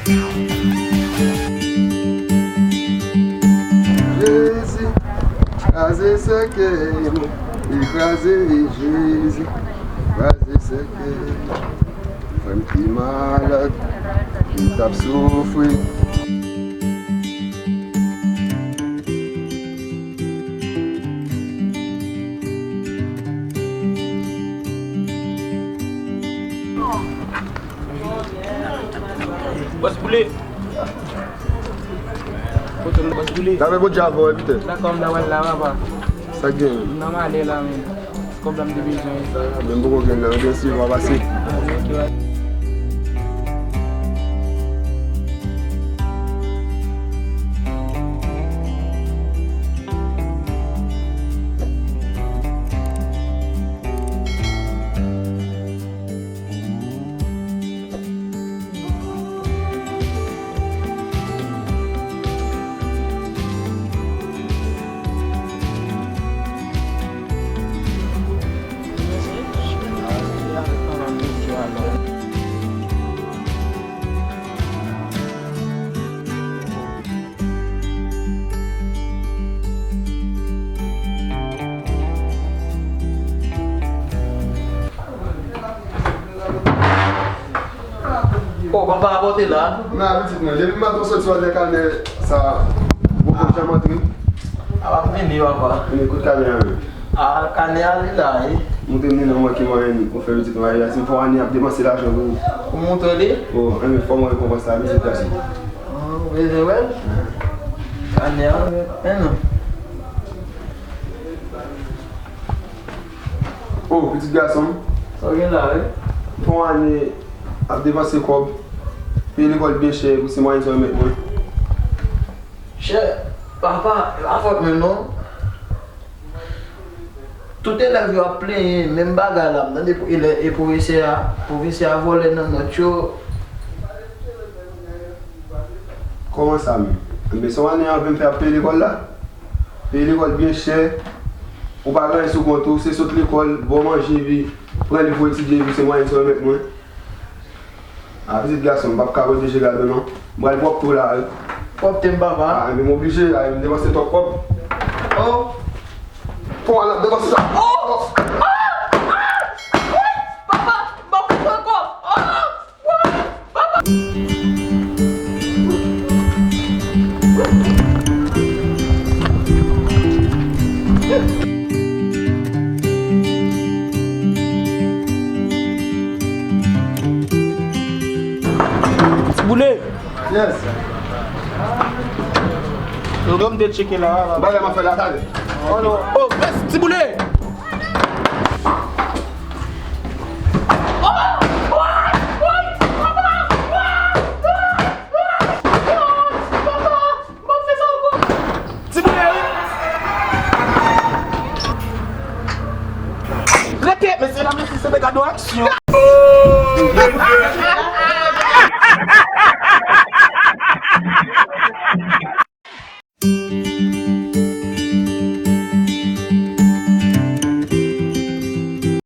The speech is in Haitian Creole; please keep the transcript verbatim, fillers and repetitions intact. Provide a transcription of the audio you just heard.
Jezi, kraze sèkèy mwen, li kraze, Jezi, kraze sèkèy mwen. Frè m ki malad, li t ap soufri. Bòs Boule. Kote m, Bòs Boule? Lave bò djavò, evite. Nan kòm nan wè l la, papa. Sa k gen? M nan malè la, men. Kòb la m te bezwen. Men m poko gen nan, m gen swiv w ap pase. O, papa a pote la. Nan, pitit mwen, depi maten w soti w al nan kanè sa, ou poko janm antre. A, w ap vini, papa. Men kote kanè a menm? A, kanè a li la, wi. Montre m nan mwen ki mwayen ou fè pitit mwen la. Si m fè yon ane ap depanse lajan pou ou. Ou montre li? O, enben fò mwen rekonpans la, pitit gason. O, ou bezwen wè l? Kanè a, men non. O, pitit gason m. Sa w gen la, wi? Fè yon ane ap depanse kòb, peye lekòl byen chè, pou se mwayen sa w remèt mwen. Chè, papa, e pa fòt mwen non. Tout elèv yo ap plenyen, menm bagay la, m tande pou elè-, e pwofesè a, pwofesè a vòlè nan nòt yo. Kòman sa menm? Enben, se yon ane anven m fè ap peye lekòl la. Peye lekòl byen chè. Ou pa gen anyen sou kont ou, se sot lekòl, ba w manje, epi pran liv pou etidye, epi se mwayen sa w remèt mwen. A, pitit gason m, m p ap ka pwoteje gade w non. M pral pwòpte w la, wi. Pwòpte m, papa? A, enben m oblije la, wi, m depanse twòp kòb. O! Kòman l ap depanse sa? O! A! A! Woy! Papa, m ap pran kòb. O! Woy! Papa! Ti Boule! Yes. Yo, m te tcheke la. Bagay m ap fè la, talè. Oh non. Oh, mès, Ti Boule! Ti Boule, wi. Rete, mesye, dam, mesye, se te gade yon aksyon.